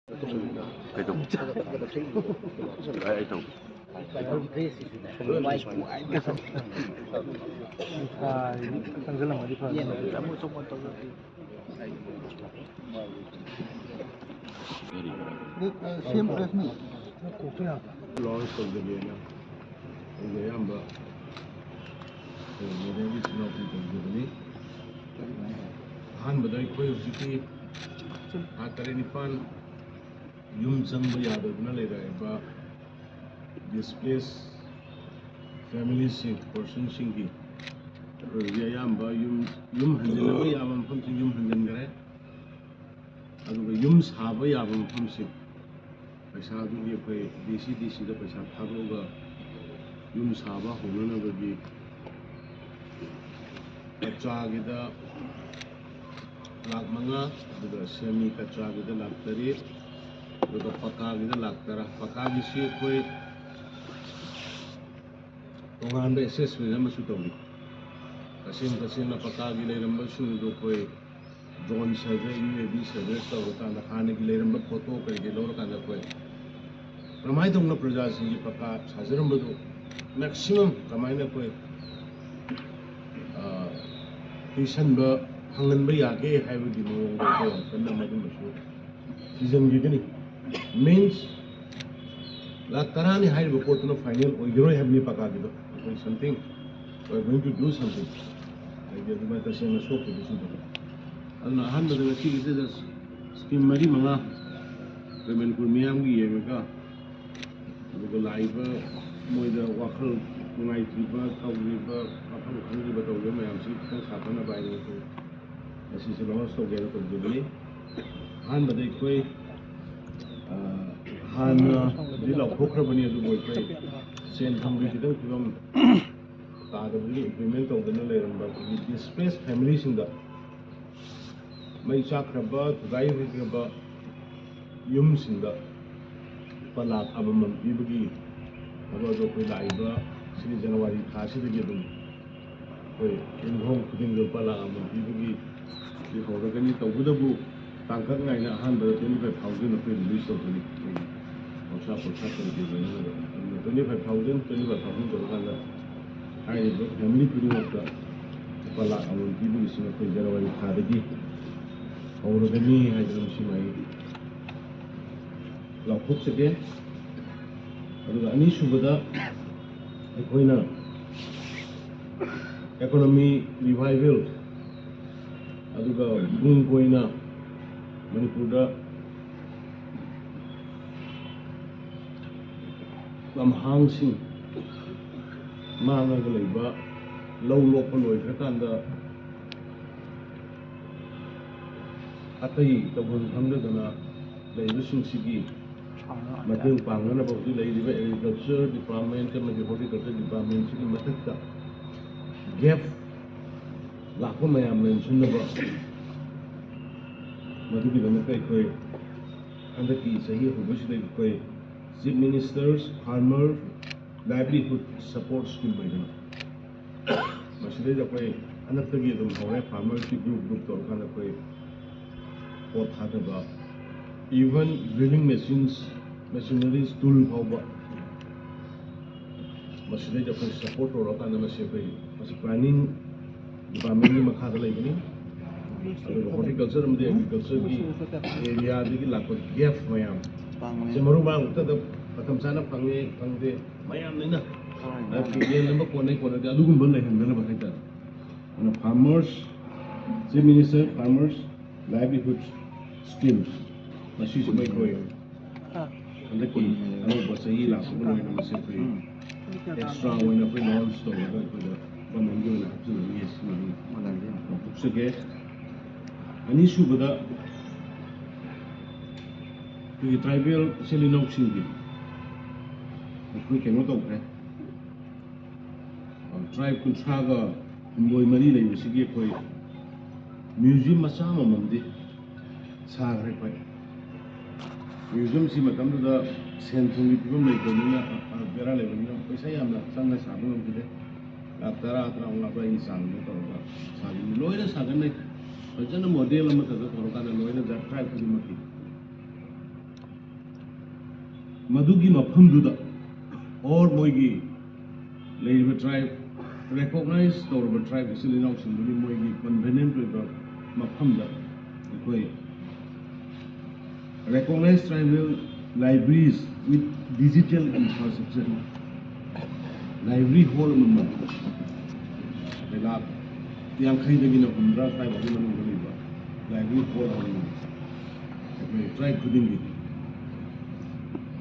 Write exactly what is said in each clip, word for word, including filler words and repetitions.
ꯀꯩꯗꯧ? ꯑꯩ ꯇꯧ꯫ ꯁꯦꯝ ꯄ꯭ꯔꯦꯁꯅꯤ꯫ ꯂꯣꯟꯁ ꯇꯧꯖꯒꯦꯅ ꯑꯩꯒꯤ ꯑꯌꯥꯝꯕ ꯃꯣꯗꯦꯜꯒꯤ ꯏꯆꯤꯜ ꯏꯅꯥꯎꯁꯤꯡ ꯇꯧꯖꯕꯅꯤ꯫ ꯑꯍꯥꯟꯕꯗ ꯑꯩꯈꯣꯏ ꯍꯧꯖꯤꯛꯀꯤ ꯊꯥ ꯇꯔꯦꯠ ꯅꯤꯄꯥꯜ ꯌꯨꯝ ꯆꯪꯕ ꯌꯥꯗꯗꯨꯅ ꯂꯩꯔꯛꯏꯕ ꯗꯤꯁꯄ꯭ꯂꯦꯁ ꯐꯦꯃꯤꯂꯤꯁꯤꯡ, ꯄꯔꯁꯟꯁꯤꯡꯒꯤ ꯑꯣꯏꯕꯗꯤ ꯑꯌꯥꯝꯕ ꯌꯨꯝ, ꯌꯨꯝ ꯍꯟꯖꯤꯟꯅꯕ ꯌꯥꯕ ꯃꯐꯝꯁꯤꯡ ꯌꯨꯝ ꯍꯟꯖꯤꯟꯈ꯭ꯔꯦ꯫ ꯑꯗꯨꯒ ꯌꯨꯝ ꯁꯥꯕ ꯌꯥꯕ ꯃꯐꯝꯁꯤꯡ, ꯄꯩꯁꯥꯗꯨꯒꯤ ꯑꯩꯈꯣꯏ ꯗꯤ ꯁꯤ ꯗꯤ ꯁꯤꯗ ꯄꯩꯁꯥ ꯊꯥꯗꯣꯛꯑꯒ ꯌꯨꯝ ꯁꯥꯕ ꯍꯧꯅꯅꯕꯒꯤ ꯀꯆꯥꯒꯤꯗ ꯂꯥꯈ ꯃꯉꯥ, ꯑꯗꯨꯒ ꯁꯦꯃꯤ ꯀꯆꯥꯒꯤꯗ ꯂꯥꯈ ꯇꯔꯦꯠ, ꯑꯗꯨꯒ ꯄꯀꯥꯒꯤꯗ ꯂꯥꯈ ꯇꯔꯥ꯫ ꯄꯀꯥꯒꯤꯁꯤ ꯑꯩꯈꯣꯏ ꯇꯣꯉꯥꯟꯕ ꯑꯦꯁꯦꯁꯃꯦꯟ ꯑꯃꯁꯨ ꯇꯧꯔꯤ꯫ ꯇꯁꯦꯡ ꯇꯁꯦꯡꯅ ꯄꯀꯥꯒꯤ ꯂꯩꯔꯝꯕꯁꯤꯡꯗꯨ ꯑꯩꯈꯣꯏ drone survey, U A V survey ꯇꯧꯔꯀꯥꯟꯗ ꯍꯥꯟꯅꯒꯤ ꯂꯩꯔꯝꯕ ꯐꯣꯇꯣ ꯀꯔꯤ ꯀꯔꯤ ꯂꯧꯔꯀꯥꯟꯗ ꯑꯩꯈꯣꯏ ꯀꯔꯝꯍꯥꯏꯅ ꯇꯧꯅ ꯄ꯭ꯔꯖꯥꯁꯤꯡꯒꯤ ꯄꯀꯥ ꯁꯥꯖꯔꯝꯕꯗꯨ ꯃꯦꯛꯁꯤꯃꯝ ꯀꯃꯥꯏꯅ ꯑꯩꯈꯣꯏ, ꯑ, ꯄꯤꯁꯟꯕ ꯐꯪꯍꯟꯕ ꯌꯥꯒꯦ ꯍꯥꯏꯕꯒꯤ ꯃꯑꯣꯡꯗ ꯑꯩꯈꯣꯏ ꯌꯥꯝ ꯀꯟꯅ ꯃꯗꯨꯃꯁꯨ ꯊꯤꯖꯤꯟꯈꯤꯒꯅꯤ꯫ ꯃꯤꯟꯁ, ꯂꯥꯈ ꯇꯔꯥꯅꯤ ꯍꯥꯏꯔꯤꯕ ꯄꯣꯠꯇꯨꯅ ꯐꯥꯏꯅꯦꯜ ꯑꯣꯏꯈꯤꯔꯣꯏ ꯍꯥꯏꯕꯅꯤ ꯄꯀꯥꯒꯤꯗꯣ꯫ ꯑꯩꯈꯣꯏ something, we are going to do something꯫ ꯍꯥꯏꯗꯤ ꯑꯗꯨꯃꯥꯏꯅ ꯇꯁꯦꯡꯅ ꯁꯣꯛꯈꯤꯕꯁꯤꯡꯗꯣ꯫ ꯑꯗꯨꯅ ꯑꯍꯥꯟꯕꯗ ꯉꯁꯤꯒꯤꯁꯤꯗ ꯁ꯭ꯀꯤꯝ ꯃꯔꯤ ꯃꯉꯥ ꯑꯩꯈꯣꯏ ꯃꯅꯤꯄꯨꯔ ꯃꯤꯌꯥꯝꯒꯤ ꯌꯦꯡꯉꯒ, ꯑꯗꯨꯒ ꯂꯥꯛꯏꯕ ꯃꯣꯏꯗ ꯋꯥꯈꯜ ꯅꯨꯡꯉꯥꯏꯇ꯭ꯔꯤꯕ, ꯇꯧꯔꯤꯕ, ꯋꯥꯈꯜ ꯈꯪꯗ꯭ꯔꯤꯕ ꯇꯧꯔꯤꯕ ꯃꯌꯥꯝꯁꯤ ꯈꯤꯇꯪ ꯁꯥꯐꯅꯕ ꯍꯥꯏꯅ ꯑꯩꯈꯣꯏ ꯉꯁꯤꯁꯦ ꯂꯣꯟꯁ ꯇꯧꯒꯦꯅ ꯇꯧꯖꯕꯅꯤ꯫ ꯑꯍꯥꯟꯕꯗ ꯑꯩꯈꯣꯏ, ꯑ, ꯍꯥꯟꯅꯗꯤ ꯂꯥꯎꯊꯣꯛꯈ꯭ꯔꯕꯅꯤ, ꯑꯗꯨꯕꯨ ꯑꯩꯈꯣꯏ ꯁꯦꯟ ꯊꯨꯝꯒꯤ ꯈꯤꯇꯪ ꯐꯤꯕꯝ ꯇꯥꯗꯕꯗꯒꯤ ꯏꯝꯄ꯭ꯂꯤꯃꯦꯟ ꯇꯧꯗꯅ ꯂꯩꯔꯝꯕ ꯑꯩꯈꯣꯏꯒꯤ ꯗꯤꯁꯄ꯭ꯂꯦꯁ ꯐꯦꯃꯤꯂꯤꯁꯤꯡꯗ, ꯃꯩ ꯆꯥꯛꯈ꯭ꯔꯕ, ꯊꯨꯒꯥꯏ ꯍꯨꯈ꯭ꯔꯕ ꯌꯨꯝꯁꯤꯡꯗ ꯂꯨꯄꯥ ꯂꯥꯈ ꯑꯃꯃꯝ ꯄꯤꯕꯒꯤ ꯊꯕꯛ ꯑꯗꯨ ꯑꯩꯈꯣꯏ ꯂꯥꯛꯏꯕ ꯁꯤꯒꯤ ꯖꯅꯋꯥꯔꯤ ꯊꯥ ꯑꯁꯤꯗꯒꯤ ꯑꯗꯨꯝ ꯑꯩꯈꯣꯏ ꯌꯨꯝꯊꯣꯡ ꯈꯨꯗꯤꯡꯗ ꯂꯨꯄꯥ ꯂꯥꯈ ꯑꯃꯃꯝ ꯄꯤꯕꯒꯤ ꯁꯤ ꯍꯧꯔꯒꯅꯤ꯫ ꯇꯧꯕꯇꯕꯨ ꯇꯥꯡꯀꯛ ꯅꯥꯏꯅ ꯑꯍꯥꯟꯕꯗ twenty five thousand ꯑꯩꯈꯣꯏ release ꯇꯧꯒꯅꯤ꯫ ꯑꯩꯈꯣꯏꯒꯤ ꯈꯣꯔꯁꯥ ꯈꯣꯔꯁꯥ ꯀꯔꯤ ꯀꯔꯤ ꯂꯣꯏꯅꯃꯛ ꯑꯗꯨꯅ twenty five thousand, twenty five thousand ꯇꯧꯔꯀꯥꯟꯗ ꯍꯥꯏꯔꯤꯕ family ꯈꯨꯗꯤꯡꯃꯛꯇ ꯂꯨꯄꯥ ꯂꯥꯈ ꯑꯃꯃꯝ ꯄꯤꯕꯒꯤꯁꯤꯅ ꯑꯩꯈꯣꯏ ꯖꯅꯋꯥꯔꯤ ꯊꯥꯗꯒꯤ ꯍꯧꯔꯒꯅꯤ ꯍꯥꯏꯗꯅ ꯃꯁꯤꯃ ꯑꯩ ꯂꯥꯎꯊꯣꯛꯆꯒꯦ꯫ ꯑꯗꯨꯒ ꯑꯅꯤꯁꯨꯕꯗ ꯑꯩꯈꯣꯏꯅ economy revival ꯑꯗꯨꯒ ꯇꯨꯡ ꯀꯣꯏꯅ ꯃꯅꯤꯄꯨꯔꯗ ꯂꯝꯍꯥꯡꯁꯤꯡ ꯃꯥꯡꯉꯒ ꯂꯩꯕ, ꯂꯧ ꯂꯣꯛꯄ ꯂꯣꯏꯈ꯭ꯔꯀꯥꯟꯗ ꯑꯇꯩ ꯇꯧꯐꯝ ꯈꯪꯗꯗꯅ ꯂꯩꯕꯁꯤꯡꯁꯤꯒꯤ ꯃꯇꯦꯡ ꯄꯥꯡꯅꯅꯕ ꯍꯧꯖꯤꯛ ꯂꯩꯔꯤꯕ agriculture department ꯑꯃꯗꯤ horticulture departmentꯁꯤꯒꯤ ꯃꯊꯛꯇ gap ꯂꯥꯛꯄ ꯃꯌꯥꯝ ꯃꯦꯟꯁꯤꯟꯅꯕ, ꯃꯗꯨꯒꯤꯗꯃꯛꯇ ꯑꯩꯈꯣꯏ ꯍꯟꯗꯛꯀꯤ ꯆꯍꯤ ꯍꯧꯕꯁꯤꯗ ꯑꯩꯈꯣꯏ Chief Minister's Farmer Livelihood Support Scheme ꯍꯥꯏꯗꯅ ꯃꯁꯤꯗꯩꯗ ꯑꯩꯈꯣꯏ ꯍꯟꯗꯛꯇꯒꯤ ꯑꯗꯨꯝ ꯍꯧꯔꯦ꯫ Farmerꯁꯤ group group ꯇꯧꯔꯀꯥꯟꯗ ꯑꯩꯈꯣꯏ ꯄꯣꯠ ꯊꯥꯗꯕ, even drilling machines, machineries, tool ꯐꯥꯎꯕ ꯃꯁꯤꯗꯩꯗ ꯑꯩꯈꯣꯏ support ꯇꯧꯔꯀꯥꯟꯗ ꯃꯁꯤ ꯑꯩꯈꯣꯏ ꯃꯁꯤ planning departmentꯀꯤ ꯃꯈꯥꯗ ꯂꯩꯕꯅꯤ꯫ ꯑꯗꯨꯒ horticulture ꯑꯃꯗꯤ agricultureꯒꯤ areaꯗꯒꯤ ꯂꯥꯛꯄ gap ꯃꯌꯥꯝ ꯁꯦ ꯃꯔꯨ ꯃꯔꯥꯡ ꯑꯃꯇꯗ ꯃꯇꯝ ꯆꯥꯅ ꯐꯪꯉꯦ ꯐꯪꯗꯦ ꯃꯌꯥꯝ ꯂꯣꯏꯅ ꯌꯦꯟꯅꯕ ꯀꯣꯟꯅꯩ ꯀꯣꯟꯅꯗꯦ ꯑꯗꯨꯒꯨꯝꯕ ꯂꯩꯍꯟꯗꯅꯕ ꯍꯥꯏꯇꯥꯔꯦ꯫ ꯑꯗꯨꯅ farmers, Chief Minister Farmers Livelihood Scheme ꯃꯁꯤꯁꯨ ꯑꯩꯈꯣꯏ ꯍꯟꯗꯛꯀꯤ ꯑꯅꯧꯕ ꯆꯍꯤ ꯂꯥꯛꯄꯒ ꯂꯣꯏꯅꯅ ꯃꯁꯤ ꯑꯩꯈꯣꯏ extra ꯑꯣꯏꯅ ꯑꯩꯈꯣꯏ launch ꯇꯧꯔꯒ ꯑꯩꯈꯣꯏꯗ governmentꯒꯤ ꯑꯣꯏꯅ ꯍꯥꯞꯆꯤꯟꯕꯒꯤ ꯁꯤꯃ ꯑꯩ ꯂꯥꯎꯊꯣꯛꯆꯒꯦ꯫ ꯑꯅꯤꯁꯨꯕꯗ ꯑꯩꯈꯣꯏꯒꯤ tribal ꯏꯆꯤꯜ ꯏꯅꯥꯎꯁꯤꯡꯒꯤ ꯑꯩꯈꯣꯏ ꯀꯩꯅꯣ ꯇꯧꯈ꯭ꯔꯦ꯫ Tribe ꯀꯨꯟꯊ꯭ꯔꯥꯒ ꯍꯨꯝꯗꯣꯏ ꯃꯔꯤ ꯂꯩꯕꯁꯤꯒꯤ ꯑꯩꯈꯣꯏ museum ꯃꯆꯥ ꯑꯃꯃꯝꯗꯤ ꯁꯥꯈ꯭ꯔꯦ ꯑꯩꯈꯣꯏ꯫ Museumꯁꯤ ꯃꯇꯝꯗꯨꯗ ꯁꯦꯟ ꯊꯨꯝꯒꯤ ꯐꯤꯕꯝ ꯂꯩꯇꯕꯅꯤꯅ, ꯑ, ꯕꯦꯔꯥ ꯂꯩꯕꯅꯤꯅ ꯄꯩꯁꯥ ꯌꯥꯝꯅ ꯆꯪꯅ ꯁꯥꯕ ꯉꯝꯈꯤꯗꯦ꯫ ꯂꯥꯈ ꯇꯔꯥ, ꯇꯔꯥꯃꯉꯥ ꯑꯗꯨꯋꯥꯏꯒꯤ ꯆꯥꯡꯗ ꯇꯧꯔꯒ ꯁꯥꯈꯤꯕꯅꯤ꯫ ꯂꯣꯏꯅ ꯁꯥꯒꯠꯅꯩ꯫ ꯐꯖꯅ ꯃꯣꯗꯦꯜ ꯑꯃꯠꯇꯗ ꯇꯧꯔꯀꯥꯟꯗ ꯂꯣꯏꯅ ꯖꯥꯠ ꯇ꯭ꯔꯥꯏꯕ ꯈꯨꯗꯤꯡꯃꯛꯀꯤ ꯃꯗꯨꯒꯤ ꯃꯐꯝꯗꯨꯗ ꯑꯣꯔ ꯃꯣꯏꯒꯤ ꯂꯩꯔꯤꯕ ꯇ꯭ꯔꯥꯏꯕ, ꯔꯦꯀꯣꯛꯅꯥꯏꯖ ꯇꯧꯔꯕ ꯇ꯭ꯔꯥꯏꯕ ꯏꯆꯤꯜ ꯏꯅꯥꯎꯁꯤꯡꯗꯨꯒꯤ ꯃꯣꯏꯒꯤ ꯀꯟꯚꯤꯅꯤꯌꯦꯟꯠ ꯑꯣꯏꯕ ꯃꯐꯝꯗ ꯑꯩꯈꯣꯏ recognise tribal libraries with digital infrastructure, library hall ꯑꯃꯃꯝ, ꯂꯥꯈ ꯌꯥꯡꯈꯩꯗꯒꯤꯅ ꯍꯨꯝꯗ꯭ꯔꯥ ꯁ꯭ꯋꯥꯏꯐꯥꯎꯒꯤ ꯃꯅꯨꯡꯗ ꯂꯩꯕ ꯂꯥꯏꯕ꯭ꯔꯦꯔꯤ ꯍꯣꯜ ꯑꯃꯃꯝ ꯑꯩꯈꯣꯏ ꯇ꯭ꯔꯥꯏꯕ ꯈꯨꯗꯤꯡꯒꯤ,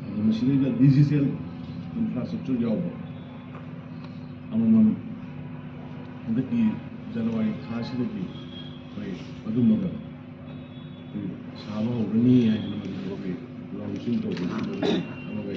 ꯑꯗꯣ ꯃꯁꯤꯗꯩꯗ ꯗꯤꯖꯤꯇꯦꯜ ꯏꯟꯐ꯭ꯔꯥꯁ꯭ꯇ꯭ꯔꯛꯆꯔ ꯌꯥꯎꯕ ꯑꯃꯃꯝ ꯍꯟꯗꯛꯀꯤ ꯖꯅꯋꯥꯔꯤ ꯊꯥꯁꯤꯗꯒꯤ ꯑꯩꯈꯣꯏ ꯑꯗꯨꯝꯃꯒ ꯑꯩꯈꯣꯏ ꯁꯥꯕ ꯍꯧꯔꯅꯤ ꯍꯥꯏꯗꯅ ꯃꯗꯨ ꯑꯩꯈꯣꯏ ꯂꯥꯎꯟꯆꯤꯡ ꯇꯧꯕꯒꯤ ꯑꯃꯒ